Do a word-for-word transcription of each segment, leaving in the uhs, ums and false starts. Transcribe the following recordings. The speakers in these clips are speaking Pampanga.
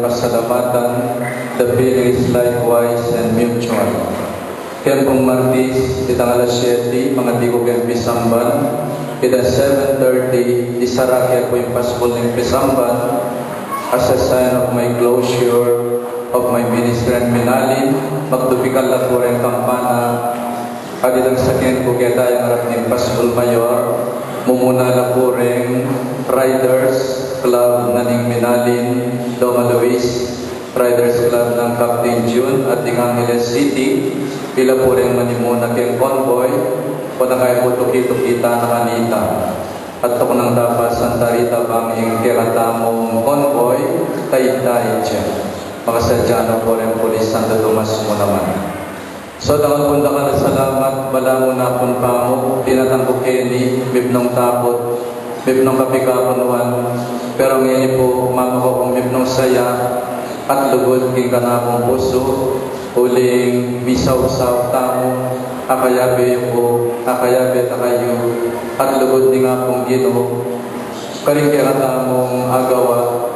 Pasalamatan, the feeling is likewise and mutual. Keng pung Martis, itang alas siyete, mangati ku keng pisamban, itang seven thirty, isara ke pu ing pasbul ning pisamban, as a sign of my closure of my ministry and Minalin, magtupikal la pu reng kampana, at itang saken ku keta ing arap ning pasbul mayor, mumuna la pu reng Riders Club na ning Minalin, Doma Luis, Riders Club nang Captain Jun at ding Angeles City, ila pu reng manimuna keng convoy, potang kaya pu tuki-tuki ta na kanita. At tuknang ta pa Santa Rita bang ing kekatamung convoy, taytay ya. Makasadya na pu reng pulis, Santo Tomas mu naman. So, dakal pung dakal a salamat, balamu na pung pamu, pinatang ku keni, mipnung taput, mipnung kapikakunuan, pero ngeni pu, mamaku kung mipnung saya, at lugud king kanakung pusu, uling misausaw tamu, akayabe yu pu, akayabe ta kayu, at lugud ning Apung Ginu, karing kekatamung agawa,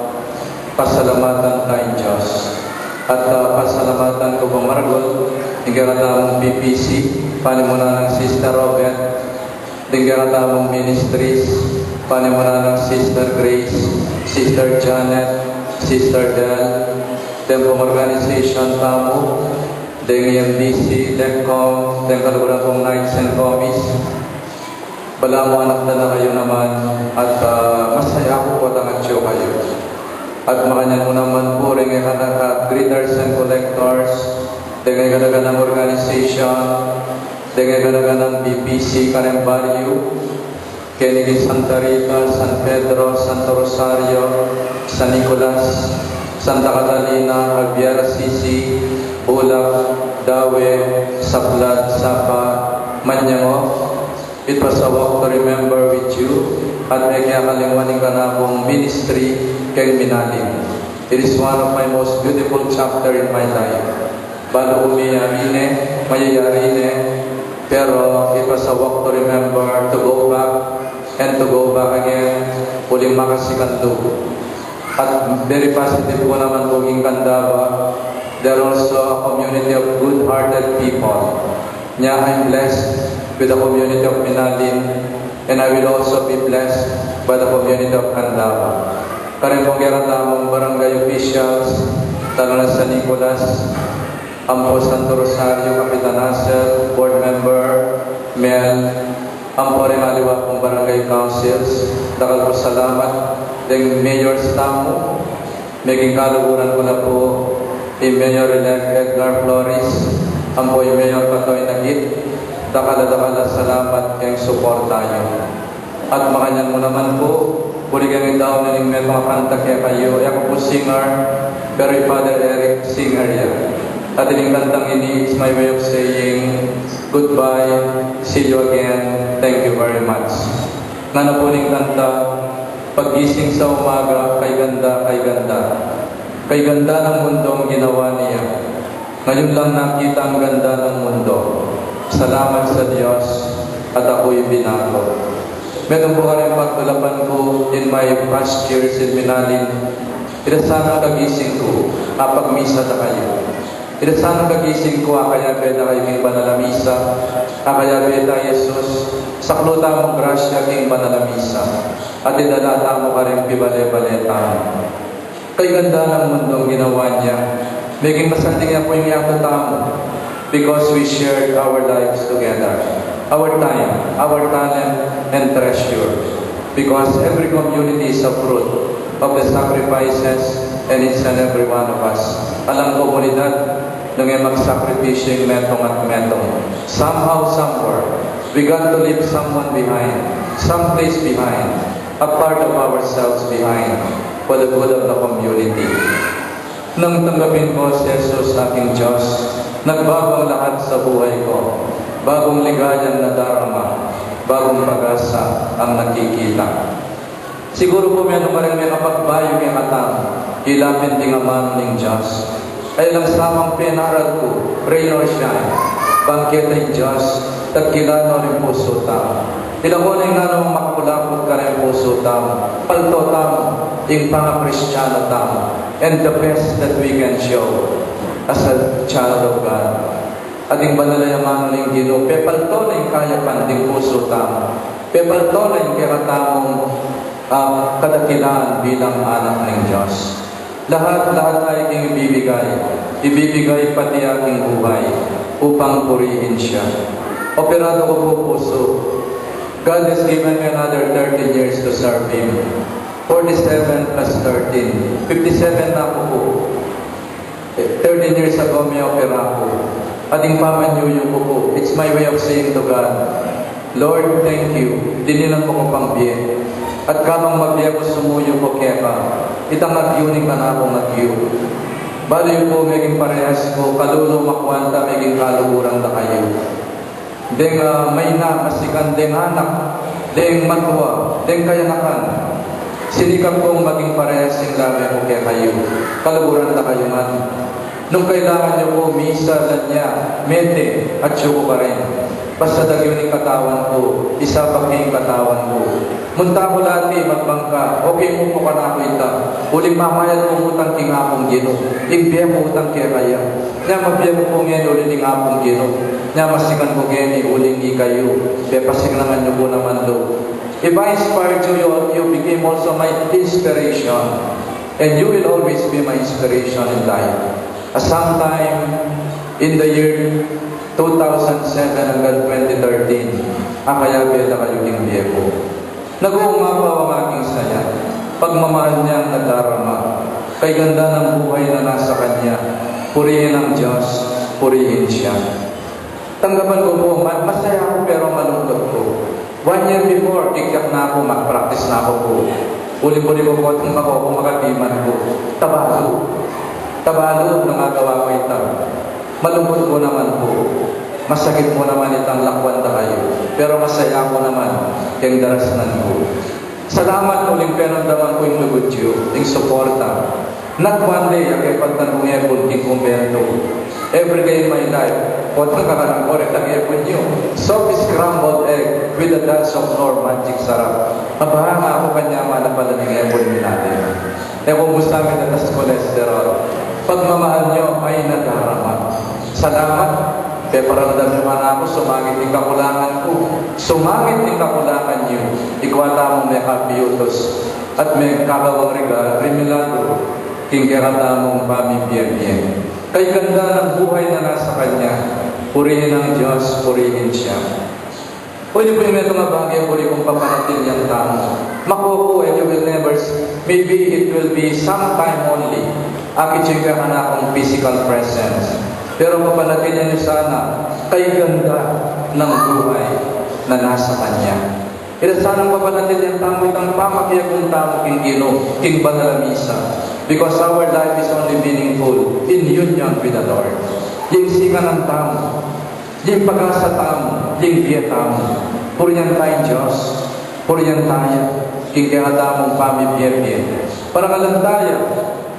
pasalamatan taya ing Dios. At, ah, pasalamatan ku pa maragul, ing kekatamung P P C, panimunan nang Sister Robet, ding kekatamung ministries, panimunan nang Sister Grace, Sister Janet, Sister Del, ding pung organization tamu, ding M D C, ding com, ding kaluguran kung knights and commies, balamu anak ta na kayu naman, at, ah, masaya ku potang atyu kayu. At makanyan mu naman pu ring kekatang greeters and collectors, ding kekatang organization, ding kekatang B P C kareng baryu, keni king Santa Rita, San Pedro, Santo Rosario, San Nicolas, Santa Catalina, Javier, Assisi, Bulac, Dawe, Sablad, Sapa, Maniango, it was a walk to remember with you, at e ke akalingwan ing kanakung ministry keng Minalin. It is one of my most beautiful chapter in my life. Balu ku meyari ne, mayayari ne, pero it was a walk to remember, to go back, and to go back again, uling makasikal lub. At very positive ku naman pu king Candaba, there are also a community of good-hearted people. Nya, I'm blessed with the community of Minalin, and I will also be blessed by the community of Candaba. Kareng pung kekatamung barangay officials, taga San Nicolas, ampo Santo Rosario, Kapitan Hazel, board member, Mel, ampo ring aliwa pung barangay councils, dakal pung salamat, ding mayors tamu, meging kaluguran ku na pu i Mayor-elect Edgar Flores, ampo i Mayor Katoy Nagit, dakal a dakal a salamat keng suporta yu. At makanyan mu naman pu, uli keng idaun na ning metung a kanta kekayu, e ku pu singer, pero i Father Eric singer ya. At ining kantang ini, it's my way of saying, "Goodbye, see you again, thank you very much." Ngana pu ning kanta, paggising sa umaga, kay ganda, kay ganda. Kay ganda ng mundong ginawa niya. Ngayon lang nakita ang ganda ng mundo. Salamat sa Diyos at ako'y binago. Metung pu karing pagtulapan ku in my past years in Minalin. Ita sanang kagising ku, apagmisa ta kayu. Ita sanang kagising ku, akayabe ta kayu king banal a misa. Akayabe ta Jesus, saklu tamung grasya king banal a misa. At idala tamu karing pibale-bale tamu. Kay ganda ng mundong ginawa niya, meging masanting ya pu ing yatu tamu, because we shared our lives together, our time, our talent, and treasure. Because every community is a fruit of the sacrifices in each and every one of us. Alang komunidad, nung e magsakripisyo ing metung at metung, somehow, somewhere, we got to leave someone behind, someplace behind, a part of ourselves behind for the good of the community. Nang tanggapin ko si Jesus aking Diyos, nagbago ang lahat sa buhay ko. Bagong ligayang nadarama, bagong pag-asa ang nakikita. Siguru pu metung karing mekapagbayu kekatamu, ilapin ding amanu ning Diyos. Ay lang samang penaral ku, rain or shine, bang keta ing Diyos, tagkilan no ring pusu tamu. Ila ko na ing nanung makapulaput karing pusu tamu, palto tamu, ing pangakristiano tamu, and the best that we can show as a child of God. At ing banal a amanu ning Ginu, pepalto na ing kayapan ding pusu tamu, pepalto na ing kekatamung, ah, kadakilaan bilang anak ning Dios. Lahat, lahat tayu king ibibigay, ibibigay pati aking buhay upang purihin siya. Operado ku pu pusu. God has given me another thirteen years to serve Him. Forty-seven plus thirteen, fifty-seven na ku pu. Thirteen years ago, miyopera ku. At ing pamanyuyu ku pu, it's my way of saying to God, "Lord, thank you. Dininan mu ku pang bie. At kabang mabie ku, sumuyu ku keka. Itang agyu ning kanakung agyu." Balu yu pu, meging parehas ku, kalulu, makwanta, meging kaluguran da kayu. Deng, ah, maina, masikan, deng anak, deng matua, deng kayanakan. Sinikap kung maging parehas ing lame ku kekayu. Kaluguran da kayu ngan. Nung kailangan yu ku, misa, lanya, mete, atyu ku pa rin. Basta agyu ning katawan ku, isabak ing katawan ku. Munta ku lati magbangka, okay mu pu kanaku ita. Uling mamayad ku mu utang king Apung Ginu. Ing bie ku utang kekaya. Nya mabie ku pu ngeni uling ning Apung Ginu. Nya masikan ku ngeni uling ikayu. Pepasiknangan yu ku naman lub. If I inspired you, you, you became also my inspiration. And you will always be my inspiration in life. At sometime in the year two thousand seven hanggang twenty thirteen, akayabe da kayu king bie ku. Nag-uungapaw ing aking saya, pagmamahal niyang nadarama, kay ganda ng buhay na nasa kanya, purihin ang Diyos, purihin siya. Tanggapan ku pu, ma-, masaya ku pero malungkut ku. One year before, kikyak na ku, mag-practice na ku pu. Uli-uli ku pu, itang mako ku, makabiman ku. Tabalu. Tabalu, nung agawa ku ita. Malungkut ku naman pu. Masakit mu naman itang lakwan da kayu. Pero masaya ku naman, keng darasnan ku. Salamat uling penamdaman ku ing lugud yu, ing suporta. Not one day a kepaltan kung epun king kumbentu. Every day in my life, potang kakanan ku reta ing epun yu. Soft scrambled egg with a dash of Knorr Magic Sarap. Aba, ngaku kanyaman na pala ning epun mi natin. E ku mu sa mi tatas cholesterol. Pagmamahal yu ay nadarama. Salamat. Peparamdam yu kanaku, sumangit ing kakulangan ku. Sumangit ing kakulangan yu. Ikwa tamung mekapiutus at mekakawang riga-, remilagru king kekatamung pamibie-bie. Kay ganda ng buhay na nasa kanya. Purihin ang Diyos, purihin siya. Pwede pu ing metung a bage, buri kung papanatilian tamu. Mako pu, and you will never s-, maybe it will be sometime only, akit yu ing kanakung physical presence. Pero papanatilian yu sana, kay ganda ng buhay na nasa kanya. Ita sanang papanatilian tamu itang pamakiabe tamu king Ginu, king banal a misa. Because our life is only meaningful in union with the Lord. Ing sikanan tamu, ing pag-asa tamu, ing bie tamu, purian taya ing Dios, purian taya ing kekatamung pamibie-bie. Parangalan taya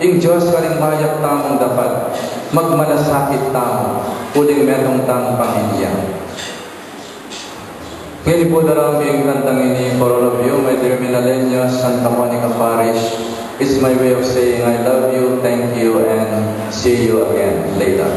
ing Dios karing mayap tamung dapat, magmalasakit tamu uling metung tamung pamilya. Ngeni pu, darang ing kantang ini, for all of you, my dear Minaleños, Santa Monica Parish, it's my way of saying I love you, thank you, and see you again later.